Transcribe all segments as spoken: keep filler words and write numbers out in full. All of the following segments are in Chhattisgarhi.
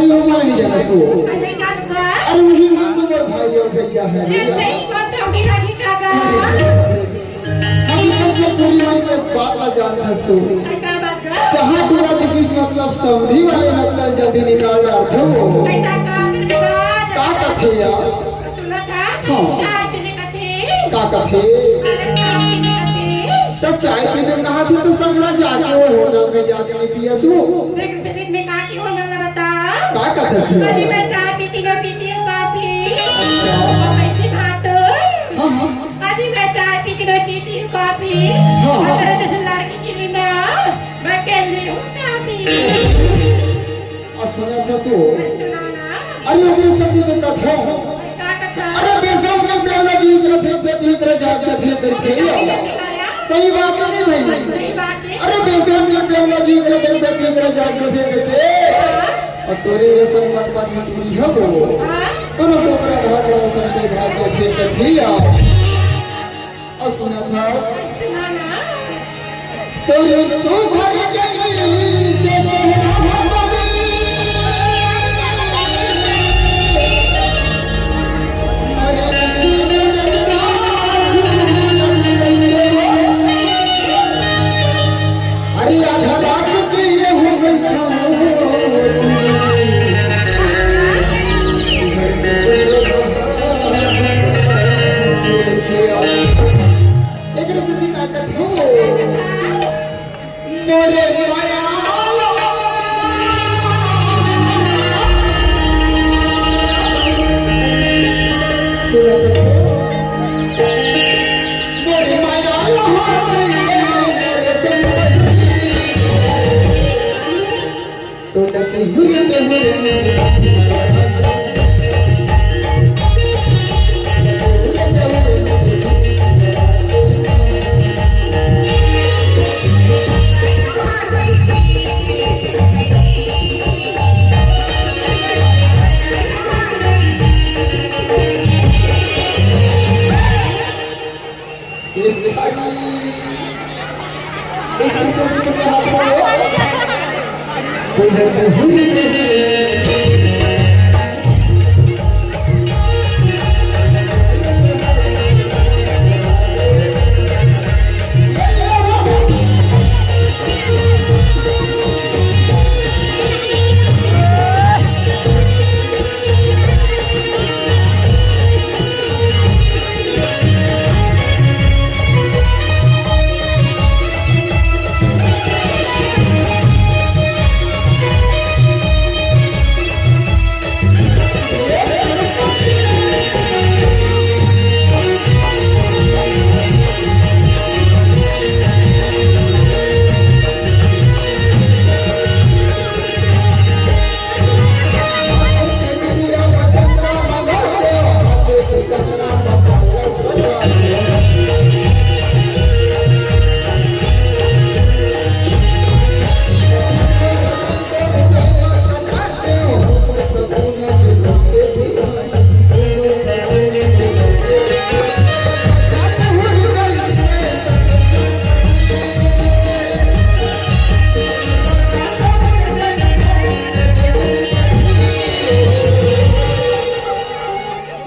नहीं जाना तू। अरे, वही मन तो मोर भाई और भैया है, भैया। हकीकत में पूरी मन के बात ला जानथस तू। जहाँ टूरा दिखिस, मतलब समधी वाले नक्कल जल्दी निकाल डारथे वो। का कथे यार? सुना था, हाँ। चाय पीने का थे। का कथे? अरे, चाय पीने का थे। त चाय पीने कहा थे त संगड़ा जाके वो होटल में जाके नहीं पियस वो। देख, से दिन में का की हो, मन ला बता। का कथे सुना? अरे, मैं चाय पीती ना पीती हूँ कॉफी। अच्छा। और वैसी बात। हाँ, हाँ। अरे, मैं चाय पीती ना पीती हूँ कॉफी। हाँ, हाँ। और तेरे जैसे लड़की के लिए ना, मैं अकेली हूँ कॉफी। आ, सुना था तू? मैं सुना ना। अरे, ओकरे सती तो कथा। का कथा? अरे, बेसम के प्याला जी, इतना फेंक देती, इतना जाग जाती है, करके। सही बात है नहीं भाई? सही बात है। अरे, बेसम के प्याला जी, इतना फेंक देती, इतना जाग जाती है, करके। हाँ। और तोरे रेशम मटमट में पूरी है वो। हाँ। कोनो टोकरा धागा रेशम के धागे फेंक देती है। अउ सुनत हव। सुना ना। तोर सुघर जइसे चेहरा भगवान। अरे आधा रात के ये हो गई। एकरे सेती का कथे हो? मोरे माया लो। सुनत हो? मोरे माया लो, मोरे संपत्ति।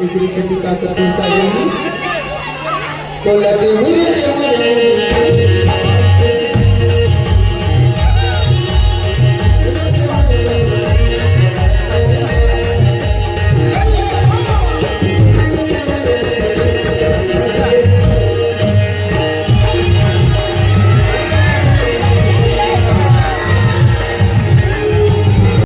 एकरे सेती का कथे साजन, तोला देहू रे देहू रे।